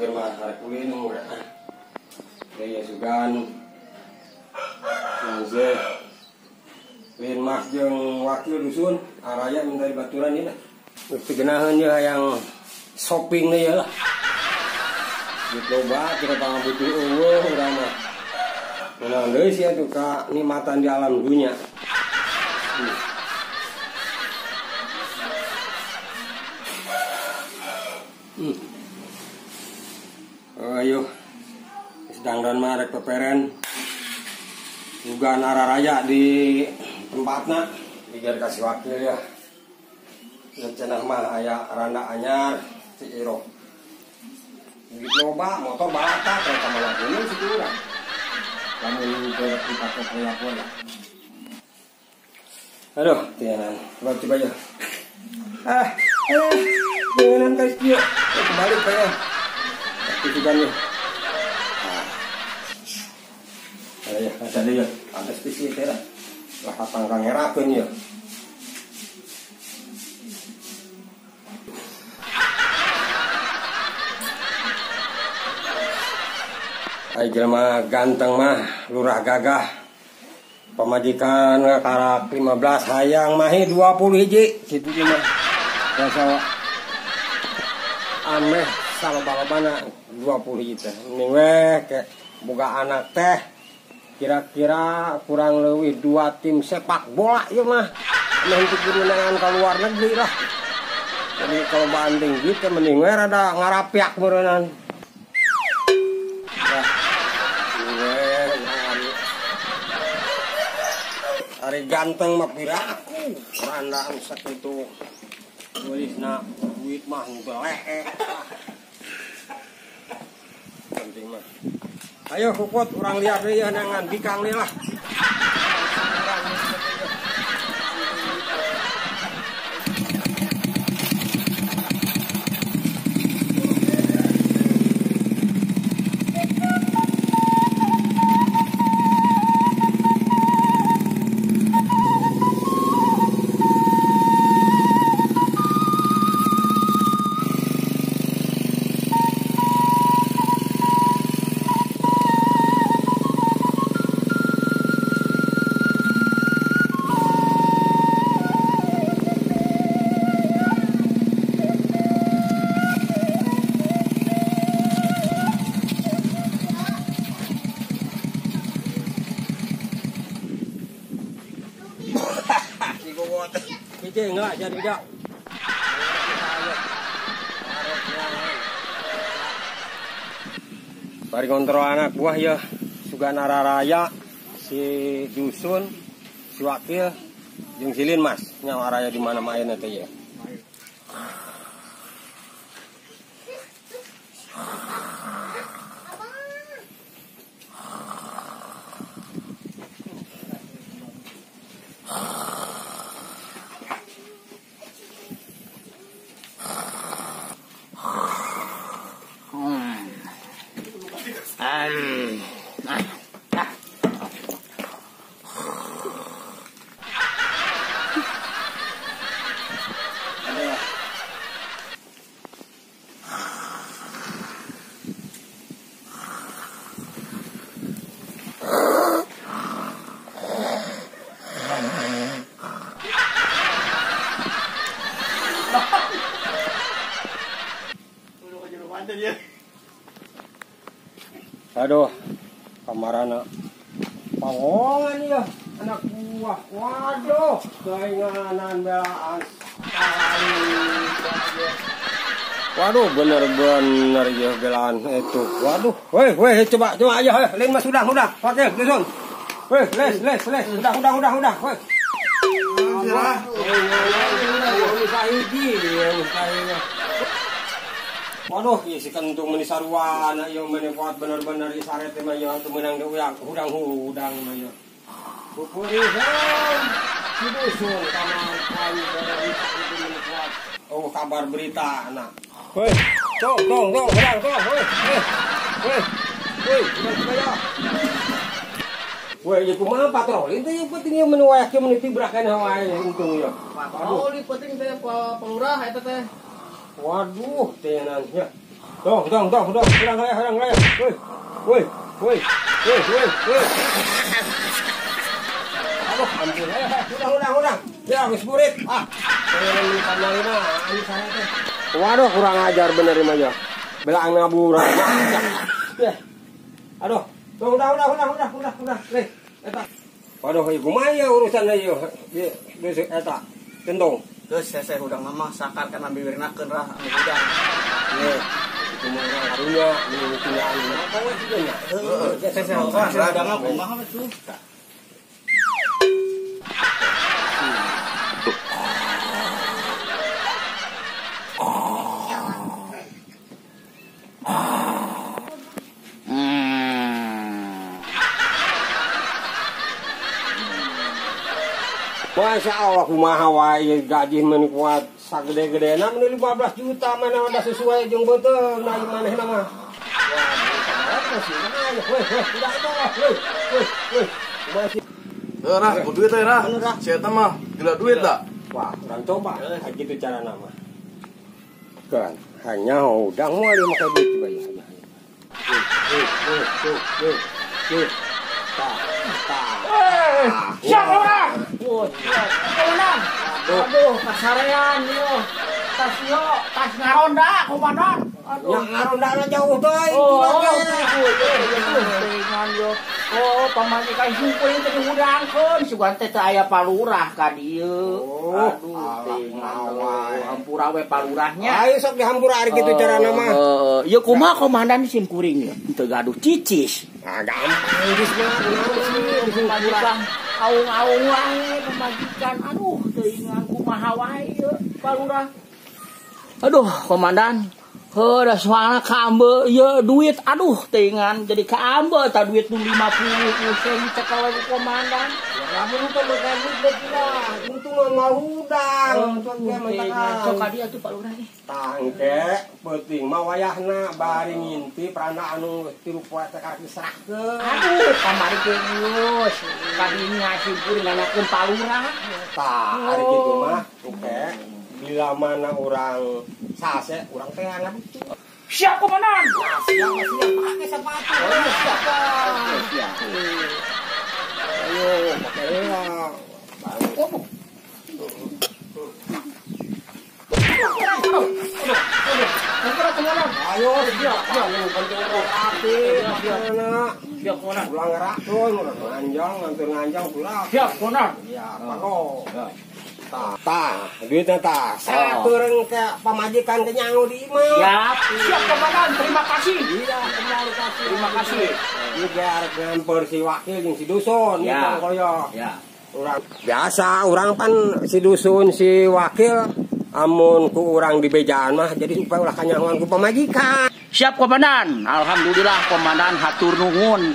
Poekeun mah arek ulin we. Deui sugan. Lanse. Lin Mas jeung wakil dusun araya minta dibaturan ieu lah. Geus teu geunaheun ieu hayang shopping deui lah. Duit loba kira pangabutuh eueuh urang mah. Meunang deui sia tuh ka nikmatan di alam dunya. Ayo sedang dan mah rek peperen. Juga araya di tempatna biar kasih wakil ya. Cenah mah aya randa anyar si Iro. Duit loba motor balata kereta malah gunung situ urang. Lamun dipake pola-pola. Aduh, tianan. Coba ya. Tianan guys dia. Kembali kaya. Tujukan ya. Ada ya, ada ya. Ada spesies teh lah. Lah patang ngerakeun ya. Ai jelema ganteng mah lurah gagah. Pamajikan karak 15 hayang mahi 20 hiji kitu mah. Rasa ameh saloba-lobana 20 hiji teh. Mending we ke boga anak teh kira-kira kurang leuwih 2 tim sepak bola ieu mah. Meh teu kudu ka luar negeri lah. Jadi kalau banding gitu mending we rada ngarapiak meureunnan. Ari ganteng mah piraku randa anu sakitu tulisna duit mah henteu leek. Penting mah. Ayo kukut urang lihat deui neangan bikang deui lah. Enggak jadi enggak. Bari kontrol anak buah ya. Sugan araya si dusun, si wakil jeung si Lin Mas. Nyawa araya di mana main teh ya. Aduh, kamarana pawongan ya anak buah. Waduh, sainganan belaan sekali. Waduh, bener-bener ya belaan itu. Waduh, weh, weh, coba aja, lain mas udah, pakai, dusun. Weh, les, udah, weh. Waduh, ieu si kentung meuni sarwana ieu meuni kuat bener-bener ieu sare teh mah ieu atuh meunang deui hudang-hudang mah ieu. Pupurihan si dusun kamar kayu berita itu meuni kuat. Oh, kabar berita anak. Woi, tong, hudang, tong, woi, woi. Woi, udah. Woi, ieu kumaha patroli teh ieu penting ieu meuni wayak ieu meuni tibrakan wae untung ieu. Patroli penting teh Pak Lurah eta teh. Waduh, tenan ya. Dong, dong, dong, dong. Urang raya, urang raya. Woi. Woi, woi. Woi, woi, woi. Aduh, ampun. Udah, udah, udah. Ya, geus burit. Ah. Waduh, kurang ajar bener ini aja. Belang ngabur. Ya. Aduh, udah, udah, udah, udah, udah, udah. Nih, eta. Waduh, ieu kumaha ya urusan ieu? Ieu, eta. Tentong. Geus seseh hudang mah sakar kana biwirnakeun rah anu hudang. Ye. Itu mah karunya nu punyaan. Apa we kieu nya? Heeh, seseh hudang mah kumaha we tuh? Masya Allah kumaha wae gaji mun kuat sagede-gedena mun 15 juta mana udah sesuai jeung beuteung na manehna mah. Wah, Rah, ku duit teh rah. Si eta mah gila duit dah. Wah, urang coba gitu carana mah. Kan hanya udang moal ieu make duit coba ieu. Tah, tah. Siap urang. Komandan. Aduh, kasarean ieu. Tas ieu, tas ngaronda komandan. Aduh, yang ngaronda jauh teuing. Oh, teuingan ieu. Oh, pamajikan kuring teh dihudangkeun, sugan teh teu aya palurah ka dieu. Aduh, teuingan. Hampura we palurahnya. Ayo sok dihampura ari kitu carana mah. Heeh, ieu kumaha komandan sim kuring teu gaduh cicis. Ah, gampang geus mah. Pamajikan aung-aung wae pamajikan. Aduh, teuingan kumaha wae ieu palurah. Aduh, komandan. Heuh, da soalna kaambe ieu duit. Aduh, teuingan jadi kaambe ta duit nu 50 pusing cekel ku komandan. Lamun teu boga duit lah, untung mah mau hudang. Sok ka dieu atuh Pak Lurah teh. Tangke peuting mah wayahna bari ngintip randa anu tilu poe teh karek diserahkeun. Aduh, kamari ge geus kadinya si kuring nanyakeun Pak Lurah. Tah, ari kitu mah oke. Bila mana orang sase, orang teh ngaduh. Siap komandan. Siap, siap, pakai sepatu. Siap. Siap. Ayo, pakai lah. Aduh. Ayo, siap, siap. Penting api, siap, komandan. Ulang ngerakun, nganjang, ngantur nganjang pula. Siap, komandan. Ya, pako. Tah, duitnya tah. Satureng ke pamajikan ke nyangu di imah. Siap, siap komandan, terima kasih. Iya, terima kasih. Terima kasih. Juga arek ngamper si wakil jeung si dusun, ya. Koyo. Ya. Urang biasa urang pan si dusun si wakil amun ku urang di bejaan mah jadi supaya ulah kanyahoan ku pamajikan. Siap komandan. Alhamdulillah komandan hatur nuhun.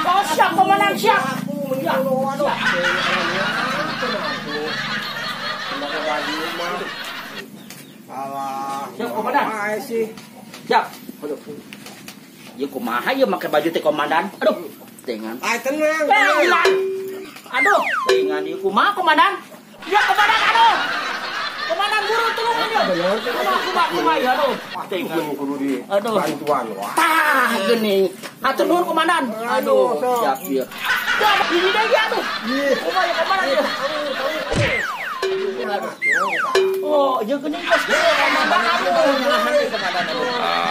Oh, siap komandan, siap. Ya, aduh. Alah, siap komandan. Siap. Aduh. Ieu kumaha ieu make baju teh komandan? Aduh, tengan. Ay, tenang. Tengan. Aduh, tengan ieu kumaha komandan? Ya komandan, aduh. Komandan buru tulungan ieu. Kumaha kumaha kumaha ieu aduh. Tengan kudu di bantuan wah. Tah geuning. Hatur nuhun komandan. Aduh, siap ieu. Ya, ini deui aduh. Kumaha ieu komandan ieu? Oh, ieu geuning kos komandan aduh. Nyalahan deui komandan aduh.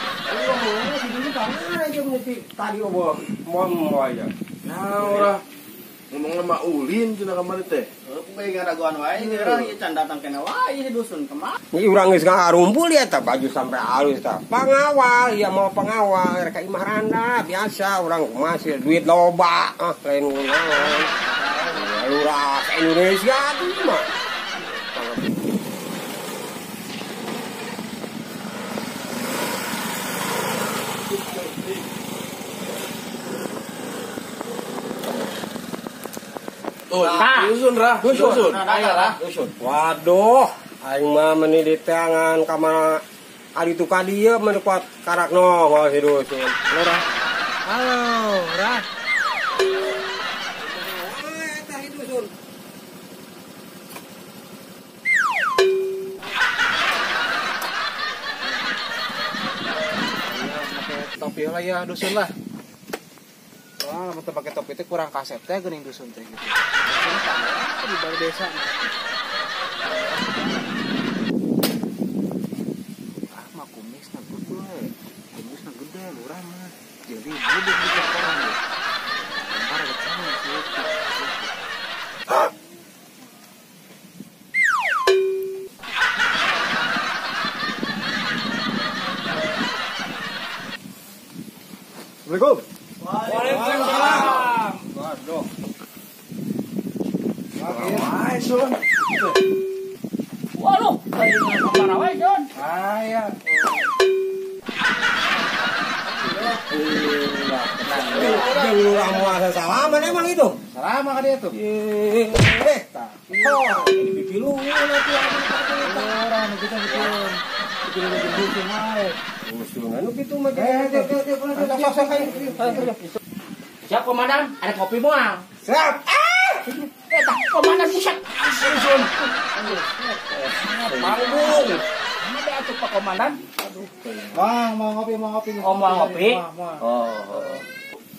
Tadi obo mon wae. Nah, ora ngomong sama ulin cenah kamari teh. Heuh, ngaraguan wae geurang ieu can datang kena wae dusun kumaha. Ini urang geus ngarumpul ya tah baju sampai halus tah. Pangawal, ya mau pangawal rek ka imah randa biasa urang kumaha sih duit loba ah lain naon. Lurah Indonesia tuh mah. Oh, dusun rah, dusun. Dusun. Waduh, aing mah meuni di teangan ka mana ari tu ka dieu meuni kuat karak nongol si dusun. Halo rah. Halo, rah. Eta si dusun. topi lah ya dusun lah. Wah, lamun teu pake topi teh kurang kasep teh geuning dusun teh gitu. Di balai desa. Ah, mah kumisna gede. Kumisna gede lurah mah. Jadi buduk di orang deh. Lempar ke sana sih. Assalamualaikum. Waalaikumsalam. Waduh. Wah, Sun. Waduh, teuingan kamana wae, Sun? Aya. Jeung lurah moal salaman emang itu. Salaman ka dia tuh. Eh, tah. Oh, ini pipi lu atuh. Lurah nu kitu betul. Pipi lu jeung dusun wae. Usungan nu kitu mah. Siap komandan, ada kopi moal. Siap. Ah! Eta komandan buset. Sun. Panggung. Ada atuh Pak Komandan. Aduh. Bang, mau ngopi, mau ngopi. Oh, mau ngopi. Oh.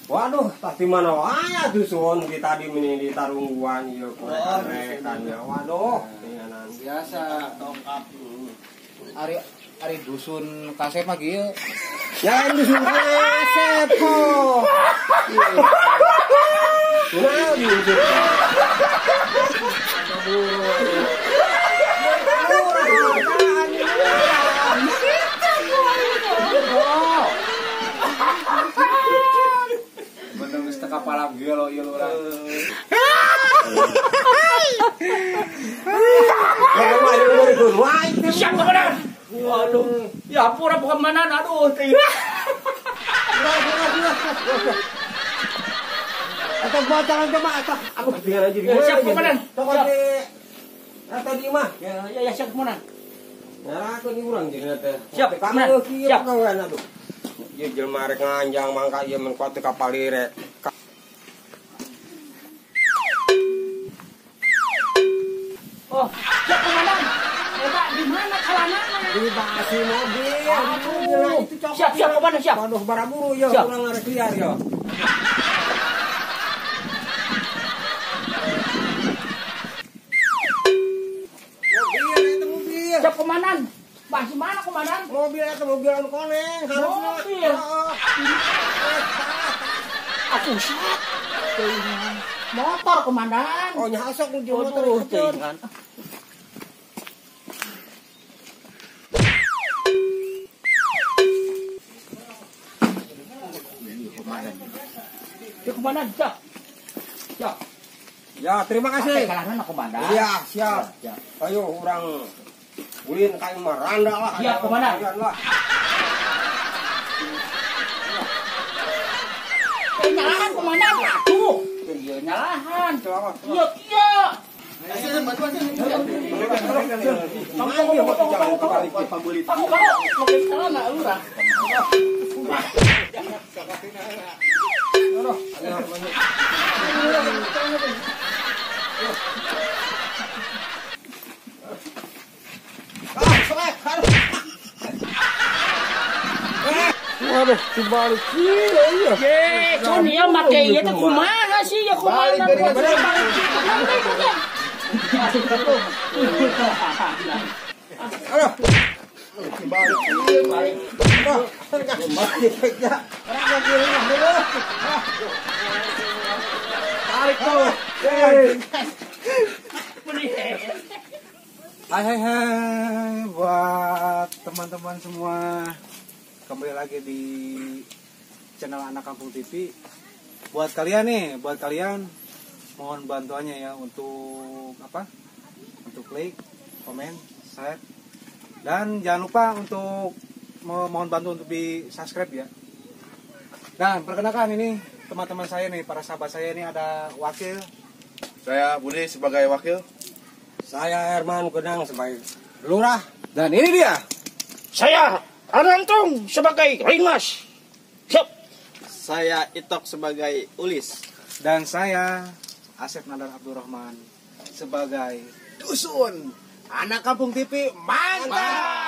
Waduh, tah di mana wae atuh Sun di tadi meni di tarungguan ieu korek-korekan ya. Waduh, tinganan biasa tongkap. Ari ari dusun kasep mah kieu. Ya dusun kasep kok. Nah, di dusun. Bener geus teu kapala gelo ieu lurah. Siap komandan. Waduh, ya ampun Pak Komandan, aduh. Atau baca aja mah, atau aku ketinggalan aja. Siap komandan. Atau di mah. Ya, ya, siap komandan. Nah, aku ini urang jadi teh. Siap, komandan. Siap kawan atuh. Ieu jelema rek nganjang mangka ieu men kuat teu kapalire. Oh, siap komandan. Eta di mana kalanana? Di basi mobil. Aduh, itu cokot. Siap, siap komandan, siap. Waduh, baraburu ya, urang arek liar ya. Mobil eta mobil. Siap komandan. Basi mana komandan? Mobil eta mobil anu koneng, harusna. Mobil. Aku siap. Motor komandan. Oh, nya sok nu motor teuingan. Ya komandan, siap. Siap. Ya, terima kasih. Kalangan komandan. Iya, siap. Siap. Ayo urang ulin ka imah randa lah. Siap, komandan. Lah. Nyalahan komandan. Aduh. Ieu nyalahan. Ieu kieu. Waduh, dibalik iya. Ye, cun ieu make ieu teh kumaha sih ya kumaha? Balik. Aduh. Dibalik balik. Tarik tuh. Hai hai hai buat teman-teman semua. Kembali lagi di channel Anak Kampung TV. Buat kalian nih, buat kalian mohon bantuannya ya untuk apa? Untuk like, komen, share, dan jangan lupa untuk mohon bantu untuk di subscribe ya. Dan perkenalkan ini teman-teman saya nih, para sahabat saya ini ada wakil. Saya Budi sebagai wakil. Saya Herman Kedang sebagai lurah. Dan ini dia. Saya Anantung sebagai Rimas. Siap. Saya Itok sebagai Ulis. Dan saya Asep Nadar Abdurrahman sebagai Dusun Anak Kampung TV. Mantap.